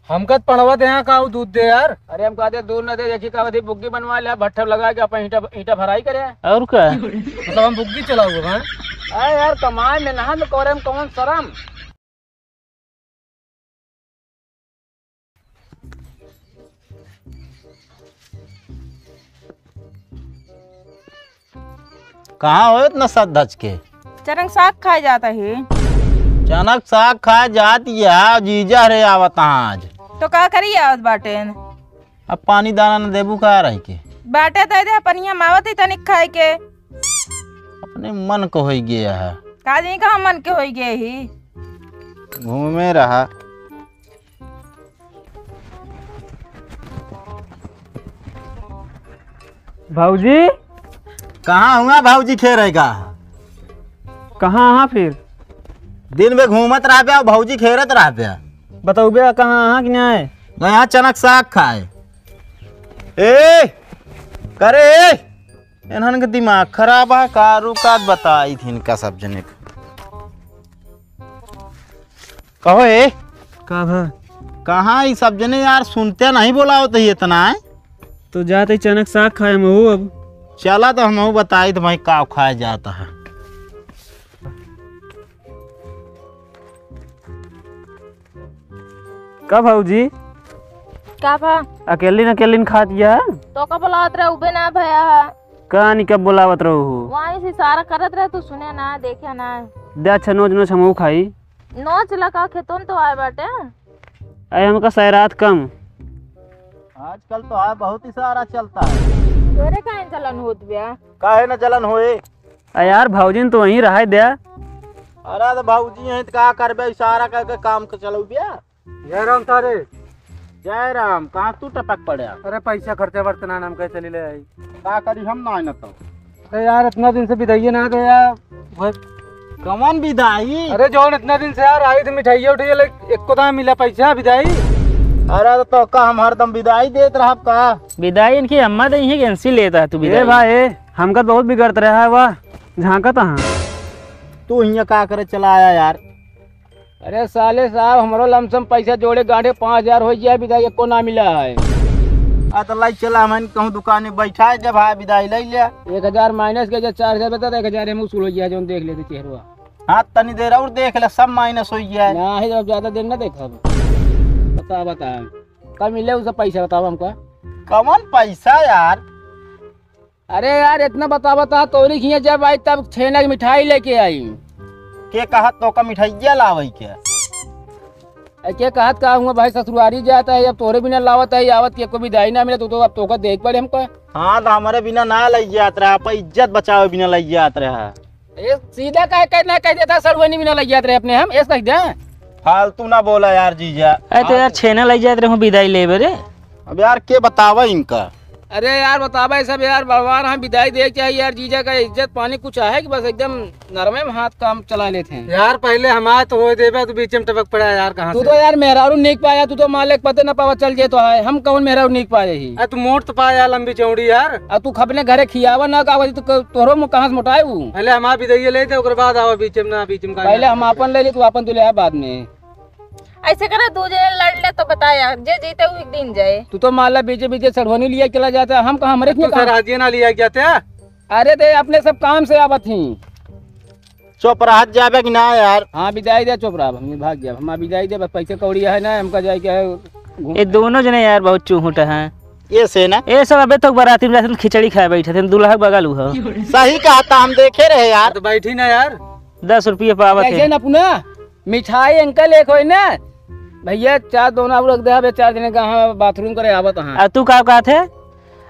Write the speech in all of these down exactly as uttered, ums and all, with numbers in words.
हमका त पड़वा दे, यहाँ का उ दूध दे यार। अरे हम कहते दूध न दे, देखी का होती, बुग्गी बनवा ले, भट्ठा लगा के अपन ईंटा, ईंटा भराई करे। और का? मतलब हम बुग्गी चलाऊ हैं? अरे यार, कमाए में नहा में कोरे में कौन शरम? कहाँ हो इतना सज धज के? चनक साग खाए जात ही। चनक साग खाए जात या, जीजा रे आवत आज। तो का करी आवत बाटेन? अब पानी दाना न देबू का रह के? बाटे दे दे, पनिया मावत ही तनिक खाए के। अपने मन को होई गया है। का जी कहाँ मन के होई गए ही? घूमे रहा। भौजी? कहाँ हुआ भौजी खेरे का? कहाँ अहा फिर? दिन में घूमत रहबे और भौजी खेरत रहबे। बतौबे कहाँ अहा कि नहीं? गया चनक साग खाए। ए, करे ए, इन्हन के दिमाग खराब है का? रुका बताई थी इनका सब जने का। कहो ए। का भा? कहाँ ई सब जने यार सुनते नहीं बोलावत ही इतना है? तो जाते चनक साग खाए हम हो अब। चला तो हम बताई तो भाई का खाए जाता है। का भौजी? का भा? अकेलिन अकेलिन खात या? तो का बोलावत रहे उबे ना भया है। का नहीं कब बोलावत रहो हो? वहीं से इशारा करत रहे, तू सुने ना, देखे ना। दे अच्छा नोच नोच हमहू खाई। नोच लगा खेतों तो आए बाटे। अरे हमका सैरात कम। आजकल तो आए बहुत इशारा चलता है। तोरे काहे जलन होत बया? काहे ना जलन होए? अरे यार भौजिन तो वहीं रहे द्या। अरे तो भौजी हैं तो का करबे, इशारा करके काम के चलौबे। जय राम सारे। जय राम, कहाँ तू टपक पड़े? अरे पैसा खर्चा बर्तना नाम कैसे ले ले आई? का करी हम ना न तो। अरे यार इतना दिन से बिदाइए ना दे यार। वह कमन बिदाई? अरे जौन इतना दिन से यार आई थी मिठाइया उठाइया ले, एको दाम मिला पैसा बिदाई? अरे तो, तो का हम हरदम बिदाई देत रहब का? बिदाई इनकी अम्मा दे ही एजेंसी लेता है तू ए बिदाई। भाई, हमका तो बहुत बिगड़त रहा है वाह, झांकत हाँ। तू हियाँ का करे चला आया यार? अरे साले साहब, हमरो लमसम पैसा जोड़े गांठे पाँच हजार होइ गया, बिदाई एको ना मिला है। आ तो लाई चला, हमन कहूँ दुकान में बैठा है, जब हाँ बिदाई ले लिया। एक हजार माइनस के, जब चार हजार बता, तो एक हजार एम उसूल होइ गया, जौन देख लेते चेहरवा। हाँ, तनी देर और देख ले, सब माइनस होइ गया है। ना है, जब ज्यादा देर ना देखा। बता, बता, कब मिले उसे पैसा, बताओ हमको। कौन पैसा यार? अरे यार, इतना बता, बता, तोरी खिया जब आई तब छेना की मिठाई लेके आई। के कहत तोका मिठाइया लावे के? ए, के कहत का हुआ भाई, ससुरारी जाता है, अब तोरे बिना लावत है, आवत के कोई विदाई ना मिले, तू तो अब तोका देख पड़े हमको। हाँ, तो हमारे बिना ना लई जात रहा, पर इज्जत बचावे बिना लई जात रहा। ए, सीधा कहे, कहे ना कह देता, सड़ुआनी बिना लई जात रहे अपने हम, ऐसा कह दे। फालतू ना बोला यार जीजा। अरे तो यार, छेना लई जात रहे हूँ विदाई लेबे रे। अब यार, के बतावा इनका? अरे यार, बतावा ये सब यार, बड़वार हम विदाई दे के आई यार, जीजा का इज्जत पानी कुछ है कि बस एकदम नरमे में हाथ काम चला लेते हैं। यार, पहले हमारे तो होए देबे, तू बीच में टपक पड़ा यार, कहाँ तू से? तो यार मेहरारू नीक पाया, तू तो मालिक पते न पावा चल जे तो है, हम कौन मेहरारू नीक पाए ही? अरे तू मोट तो पाया यार, लंबी चौड़ी यार। आ तू खपने घरे खियावा ना का, तू क-, तोहरो मुँह कहाँ से मोटाए ऊ? पहले हमार विदाई ले दे, ओकर बाद आवा बीच में, ना बीच में का पहले यार। हम आपन ले ली, तू आपन तू ले आ बाद में। ऐसे करे दू जने लड़ ले तो बताया, जे जीते उ एक दिन जाए। तू तो मान ला बीचे बीचे सड़वनी लिया चला जाता, हम कहाँ हमरे तू खिया कहाँ? सराजिए ना लिया जाते। अरे दे अपने सब काम से आवत ही। चुप रहत जाबे कि ना यार? हाँ, विदाई दे, चुप रह, हम भाग जाब। हम विदाई दे, बस पैसे कौड़ी है ना, हमका जाए के है घूम- ये दोनों जने यार बहुत चूहुट हैं। ये से ना? ये सब अबे तक बाराती में जाते खिचड़ी खाए बैठे थे, दूल्हा के बगल हुआ। सही कहा था, हम देखे रहे यार। तो बैठी ना यार। दस रुपये पावत कैसे है। ना अपना मिठाई अंकल एक होई ना, भैया चार दोना और रख दे, अबे चार जने का हम बाथरूम करे आवत हाँ। आ तू का कहत है?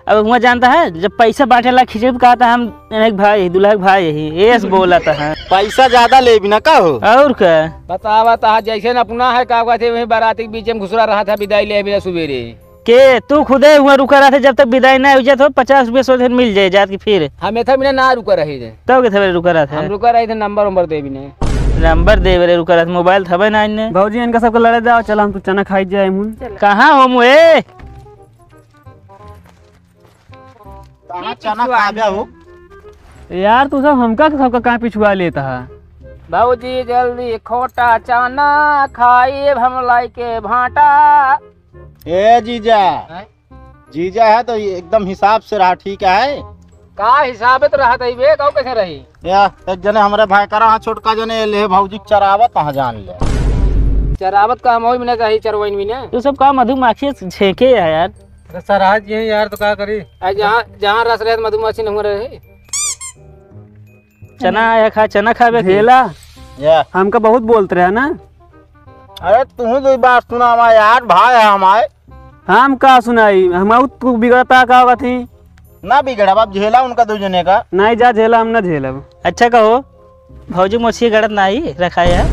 अब हुआ जानता है, जब पैसा बांटे ला खिचड़ी पे कहता हम एक भाई, दूल्हा के भाई यही, एस बोलत है। पैसा ज्यादा लेबी ना का हो? और का? बतावा ता जैसे न अपना है, का कहते वही बाराती के बीच में घुसरा रहा था, विदाई ले बिना सुबेरे। के तू खुदे हुआ रुका रहा था, जब तक विदाई ना हो जाए तो पचास रुपये सोचे मिल जाए जात के फिर। हम एथा बिना ना रुका रही थे। तब के थे रुका रहा था? हम रुका रही थे नंबर उम्बर दे बिना। नंबर दे बेरे रुका रहा था, मोबाइल था ना इन्ने। भौजी इनका सबके लड़े जाओ, चला हम तू चना खाई जाए मुन। चला। कहाँ हो मुए? कहाँ चना खा गया हो? यार, तू सब हमका के सबका काहे पिछुआ लेता है? भौजी जल्दी खोटा चाना, खाइब हम लाइके भाटा। ए जीजा, हैं? जीजा है तो एकदम हिसाब से रहा, ठीक है? का हिसाब है तो रहत है बे, कहू कैसे रही? या, एक जने हमरे भाई करा, हाँ, छोटका जने ले भौजी के चरावत, हाँ, जान ले। चरावत का हम ओई में ना चाही, चरवाइन में ना। तू सब का मधुमक्खी छेके है यार। अरे सर, आज ये यार तो का करी? आ, जहाँ, जहाँ रस रहे मधुमक्खी नहीं रहे। चना आया खा, चना खाबे की? झेला, या। हमका बहुत बोलत रहे ना। अरे तू दो बात सुना हमारे यार, भाई है हमारे। हम का सुनाई, हम तू बिगड़ता का होगा थी? ना बिगड़ा बाप, झेला उनका दो जने का। नहीं जा झेला, हम ना झेलब। अच्छा कहो, भौजी मोछी गड़त नाही रखा है।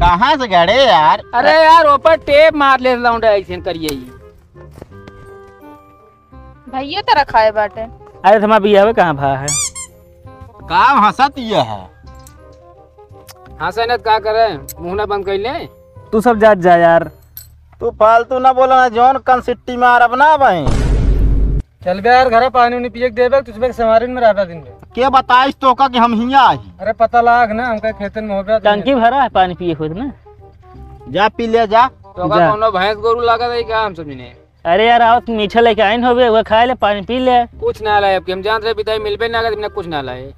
कहाँ से गड़े यार? अरे यार, ऊपर टेप मार ले लौंडा ऐसे करिए ही। भैया तो रखा है बाटे। अरे, थमा बियाहवे कहाँ भा है? का हंसत ये है? हंसे न त का करे? मुंह ना बंद कर ले। तू सब जात जा यार। तू फालतू ना बोला ना, जौन कन सिट्टी मारब ना भाई। चल बे यार, घरे पानी उनी पिए के देबे, तुझबे के समारिन में रहबे दिन में। के बताइस तोका कि हम हियाँ आई? अरे पता लाग ना, हमका खेतन में होबे। टंकी भरा है पानी पिए खुद ना। जा पी ले जा। तोका जा। कौनो भैंस गोरू लागत है का, हम समझने। अरे यार, आओ, तुम मीठा लेके आइन होबे, वो खा ले, पानी पी ले। कुछ ना लाए अब की, हम जानत रहे बिदाई मिलबे ना करे, बिना कुछ ना लाए।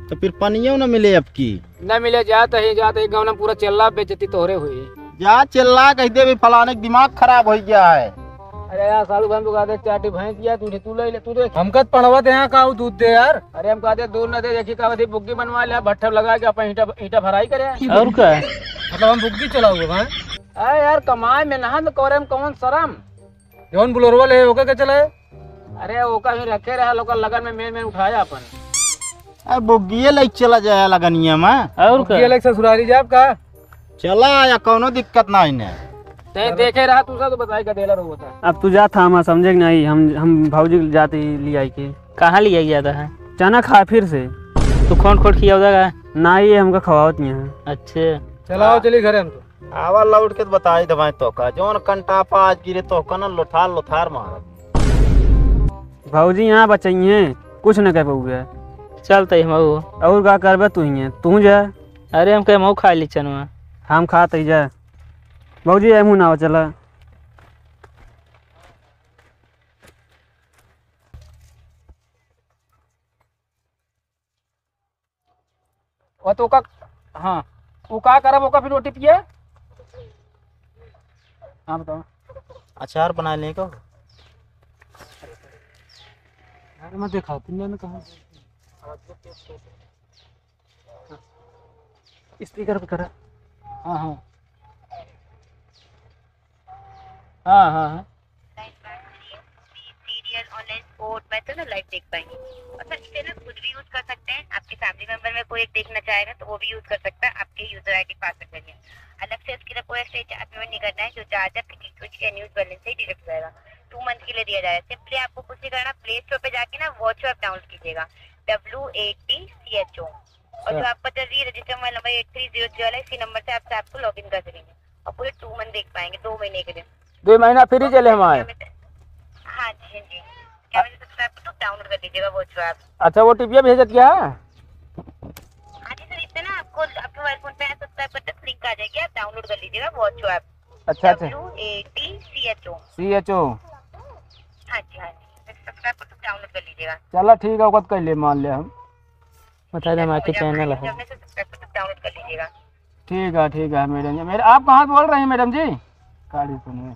तो फिर पनियो ना मिले अब की? ना मिले, जात ही, जात ही, गाँव में पूरा चिल्ला बेइज्जती तोहरे हुई। जा चिल्ला कह दे, भी फलाने का दिमाग खराब हो गया है। अरे यार, सालू भाई, तू का दे, चाटी भैंस या, तू, तू ले ले, तू देख। हमका तो पढ़वा दे, यहाँ का दूध दे यार। अरे हम का दे, दूध ना दे, देखी का बधी बुग्गी बनवा ले, भट्ठा लगा के अपन ईंटा, ईंटा भराई करे। और का? मतलब हम बुग्गी चलाओगे भाई? अरे यार, कमाए में ना, तो करे में कौन शर्म? जौन बुलोरवा ले, ओका के चलाए? अरे, ओका ही रखे रहा, लोकल लगन में मेन मेन उठाया अपन। अरे, बोगिए लेके चला जाए लगनिया में। और का? बोगिए लेके ससुरारी जाब का? चला आया, कौनो दिक्कत ना इन्हें। तैं देखे रहा, तू सब तो बताई का डीलर होता। अब तू जा था, हम समझे कि नहीं, हम, हम भौजी जाते ही ले आई के। कहाँ ले आई जाता है? चना खा फिर से। तू खोट खोट खियावता का? ना, ये हमका खवावत नहीं है। अच्छे। चलाओ, चली घरे हम तो। आवा लौट के तो बताई देवाई तोका, जौन कंटापा आज गिरे तोका ना लोथार लोथार मारब। भौजी यहाँ बचइहें, कुछ न कह पउबे। चल तई हम आऊ। और का करबे तू हियाँ, तू जा। अरे हम कहे मऊ खा ली चनवा। हम खात ही जा। भौजी एमू ना हो चला। और तो ओका, हाँ, वो का करब ओका फिर ओटीपी है? हाँ, बताओ। अचार बना लें का? अरे, मैं देखा, तुमने कहा। स्पीकर पे करा। हाँ, हाँ। हाँ, हाँ, हाँ। सीरियल, ऑनलाइन स्पोर्ट मैच है ना, लाइव देख पाएंगे। और सर, इसे ना खुद भी यूज़ कर सकते हैं, आपके फैमिली मेंबर में कोई एक देखना चाहेगा तो वो भी यूज़ कर सकता है, आपके यूजर आईडी पासवर्ड के लिए। अलग से इसके लिए कोई एक्स्ट्रा चार्ज पेमेंट नहीं करना है। जो चार्ज है आपके डीटीएच के अनयूज्ड बैलेंस से ही डिडक्ट हो जाएगा। टू मंथ के लिए दिया जा रहा है। सिंपली आपको कुछ नहीं करना, प्ले स्टोर पे जाके ना वॉचो ऐप डाउनलोड कीजिएगा, W A T C H O. और जो अच्छा। आपका जो री register mobile number eight three zero zero वाला है, इसी नंबर से आपसे आपको लॉगिन कर देंगे। और पूरे टू मंथ देख पाएंगे, दो महीने के लिए। दो महीना फ्री चले हमारे। हाँ जी, हाँ जी। क्या मुझे सब्सक्राइब कर दो, डाउनलोड कर लीजिएगा वॉचो ऐप। अच्छा, वो टीपीए भेजत क्या? हाँ जी सर, इससे ना आपको आपके मोबाइल फोन पे सब्सक्राइब करते लिंक आ जाएगी, आप डाउनलोड कर लीजिएगा वॉचो ऐप। अच्छा, अच्छा। W A T C H O. C H O. हाँ जी, हाँ जी। सब्सक्राइब कर दो, डाउनलोड कर लीजिएगा। चला ठीक है, ओकत कर ले, मान ले हम। बता दे, हमारे चैनल है। जब से सब्सक्राइब कर दो, डाउनलोड कर लीजिएगा। ठीक है, ठीक है मैडम जी। मेरे, आप कहाँ से बोल रही हैं मैडम जी? गाड़ी सुनिए।